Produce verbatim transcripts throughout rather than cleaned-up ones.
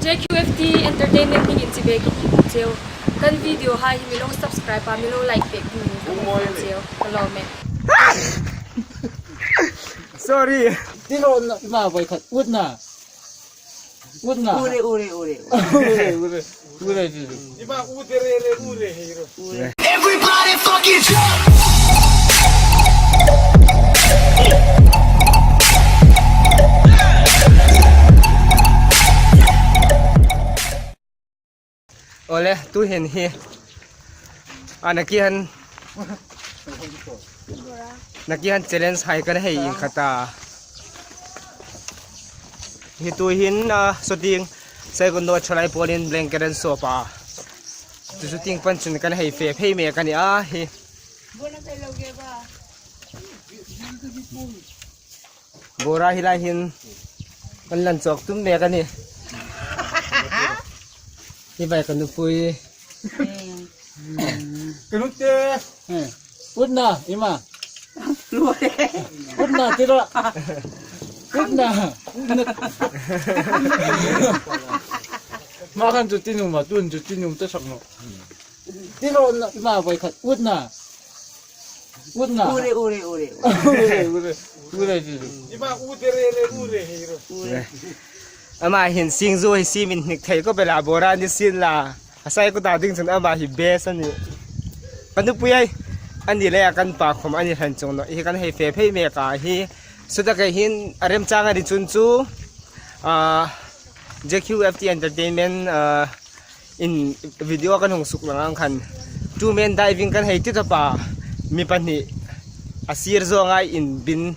J Q F T Entertainment hmingin chibai ka hung buk cheu. Kan video hai hi mi lo subscribe a, mi lo like pek dingin ka hung buk cheu. Ka lawm e. Sorry. Ti lo na, ma voi khat. Ut na. Ut na. Ure, ure, ure. Ure, ure. Ure, ure. Ima ute re re ure hei ro. Ure. Everybody fucking jump! Ole, tuhin hi. A, nakie hin. Nakie hin challenge hai kan hei inkhata. Hi tuhin, a, shooting. Saikawtnaw thalai polin blanket an sawp a. Chu shooting pan chun kan hei fe phei mek a ni a hi. Bora hi lai hin kan lan chawk tum mek a ni. Hi vai ka nupui. Ka nute. Eh, ut na, ima. Ut na, tira. Ut na. Ma khan chu ti nuom a, tun chu ti nuom ta sak naw. Ti lo na, ima voi khat. Ut na. Ut na. Ure, ure, ure, ure. Ure, ure, ure. Ima ute re re ure hei ro. Ure. Ama hin singzu hi simin hnik thei khawp el a, bora ni sien la. A Saikawta ding chun ama hi best a nih. Ka nupui ai. Ani le a kan pa khawm ani hlan chung naw. Hi kan hei fe phei mek a hi. Chu taka hin a remchang a ni chun chu. A, J Q F T Entertainment, a, in video kan hung suklang ang khan. Two men diving kan hei ti tawp a. Mi pahni a sir zawnga inbin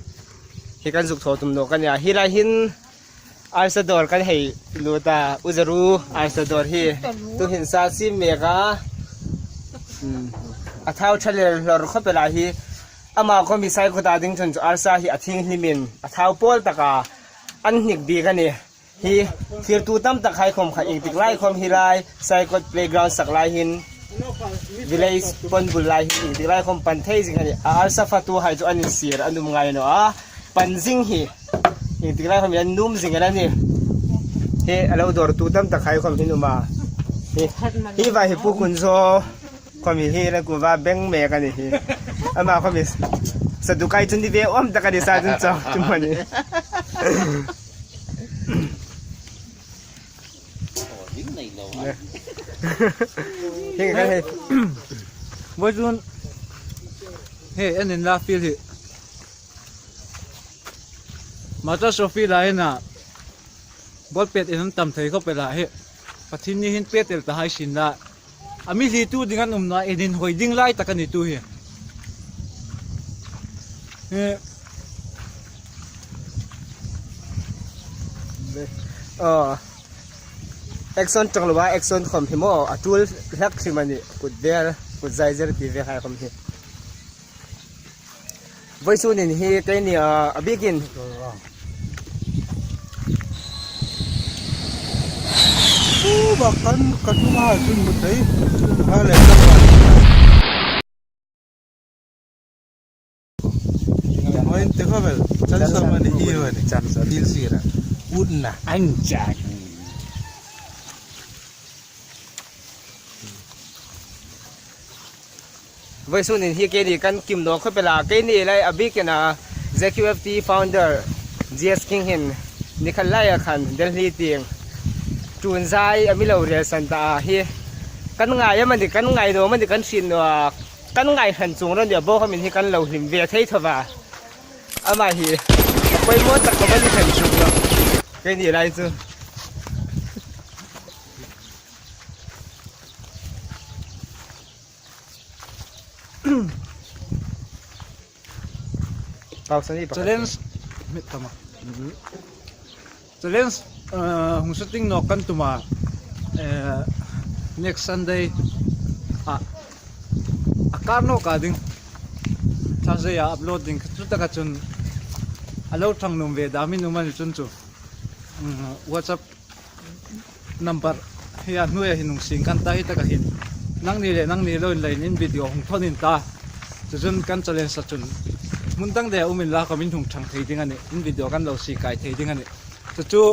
hi kan zuk thaw tum naw ka nih a. Hi lai hin arsa dawr kan hei lut a, u Zaru arsa dawr hi. Tuhin sa sim mek a. Hmm. A thau tha lel hlawr khawp el a hi. Ama khawm hi Saikawta ding chun chu arsa hi a thing hlimin a thau pawl taka an hnik bik a nih. Hi, thlirtu tam tak hai khawm kha ieng tik lai khawm hi lai, Saikawt playground sak lai hin, village pawn bul lai hin, ieng tik lai khawm pan thei zing a nih. A arsa fatu hai chu an insir, an um ngai naw a. Pan zing hi, ieng tik lai khawm an nuom zing a nih. Hi, a lo dawrtu tam tak hai khawm hin um a. Hi, hi va hi Pu Kun Zo. Khawm hi hi la kuva beng mek a nih hi. Ama khawm hi Sadukai chu ni ve awm tak a ni sa chun chawk tum a nih. Hi ka hei. Voi chun. Hei, an inla field hi. Mata Sophie la ina. Ball pet in an tam thei khawp el a hi. Pathienni hin pet el ta hai sin la. A mi hlitu ding an um naw a, en inhawi ding lai tak a ni tu hi. Hi. Aw. Action tang lo a, action khawm hi maw, a tul hlak hrim a nih, kut vel, kut zai zer ti ve hai khawm hi. Vawisun in hi keini, ah, a bikin. U, ba kan, kan hmu a chun hmu thei. Ba le kan ba. Hoi, te kha vel. Chan sa mani hi hoi ni. Chan sa. Dil sira. Utna. Ancha. Vawisun in hi keini kan kim naw khawp el a, keini lai a bikin a J Q F T founder G S King hin ni khat laia khan Delhi tieng tun zai a mi lo rel san ta a hi. Kan ngai am a ni, kan ngai naw am a ni, kan hriet naw a, kan ngai hran chuong ro ni a, bo khawmin hi kan lo hlim ve thei tho a. Ama hi a poimaw tak khawp a ni hran chuong naw. Keini lai chu. Pau sani pakhat. Challenge. Mit tama. Challenge, eh, hung shooting naw kan tum a. Eh, next Sunday. A, a kar naw ka ding. Thursday a upload ding. Chu taka chun a lo thang nuom ve dam in um a ni chun chu. Mm, WhatsApp number hi a hnuoia hin hung sing kan ta hi taka hin. Nangni le nangni lo inla in video hung thawn in ta. Chu chun kan challenge a chun hmun dang dea um inla khawm in hung thang thei ding a nih. In video kan lo sie kai thei ding a nih. Chu chu.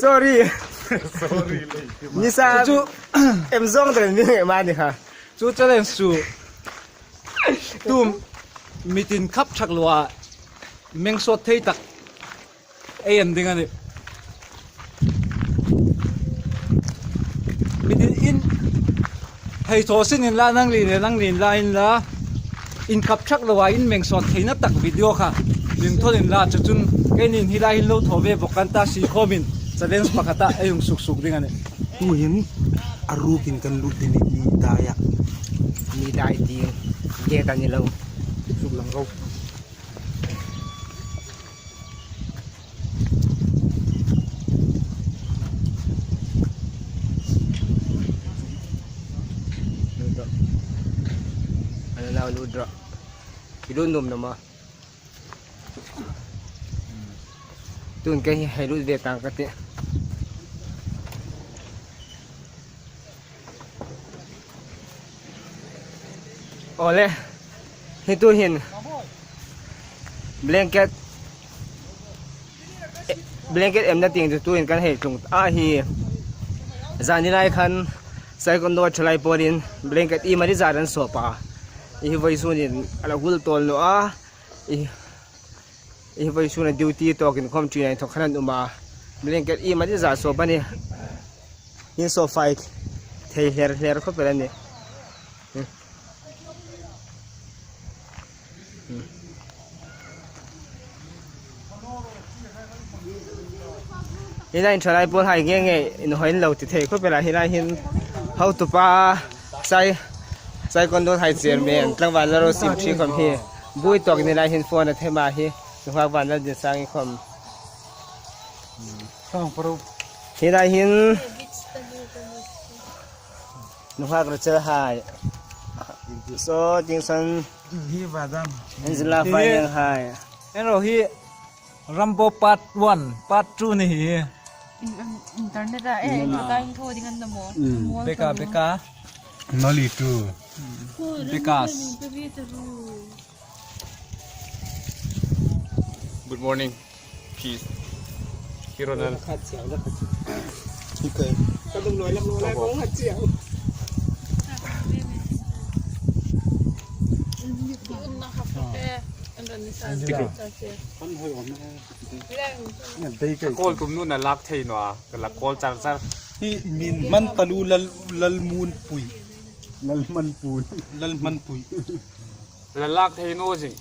Sorry. Nisa chu em zong ten mi nge mani kha. Chu challenge chu tu mitin khap thak loa meng sawt thei tak ei en ding a nih. Mitin in hei thaw sin inla, nangni le nangni inla, inla, in khap thak loa in meng sawt theina tak video kha min thawn inla, chu chun keinin hi lai hin lo thaw ve bawk kan ta, si khawmin challenge pakhata ei hung suk suk ding a nih. Tuhin a rukin kan lut ding ni dai a. Ni dai ti ge ta ni lo. Suk lang ro. Ano lau lut ro. Ilu num nama. Tun kei hi hei lut ve tang ka ti. Ole, hi tuhin blanket, blanket emna tieng chu tuhin kan hei tlung a hi. Zani lai khan Saikawtnawl thalai pawlin blanket iemani zat an sawp a. I hi vawisun in a la hul tawl naw a. I, i vawisun a duty tawkin khawm ṭin a inthawk khan an um a. Blanket iemani zat sawp a nih. In sawp fai thei hler hler khawp el a nih. Hi lai hin thalai pawl hai nge nge inhawi lo ti thei khawp el a, hi lai hin hotupa Sai, Saikawtnawl hai chairman Tlangval Lalrosim ṭhi khawm hi buoi tawkin hi lai hin phone a them a hi, nunghak Vanlal Dinsang khawm. Hi lai hin nunghak Rachel hai. So, Tingsan. Hi va dam. Angela Faineng hai. Ero hi Rambo part one, part two ni hi. In-, internet a, eh, in-, ka in thaw ding an na maw? Mm. Maw beka, thaw. Beka. Noli two. Bekas. Good morning. Peace. Hi Ronald. Hi kai. Kawl tum nu'n a lak thei naw a, ka la kawl char char. Hi min man talu lal, lal mun pui. Lal man pui. Lal man pui. La lak thei naw zing.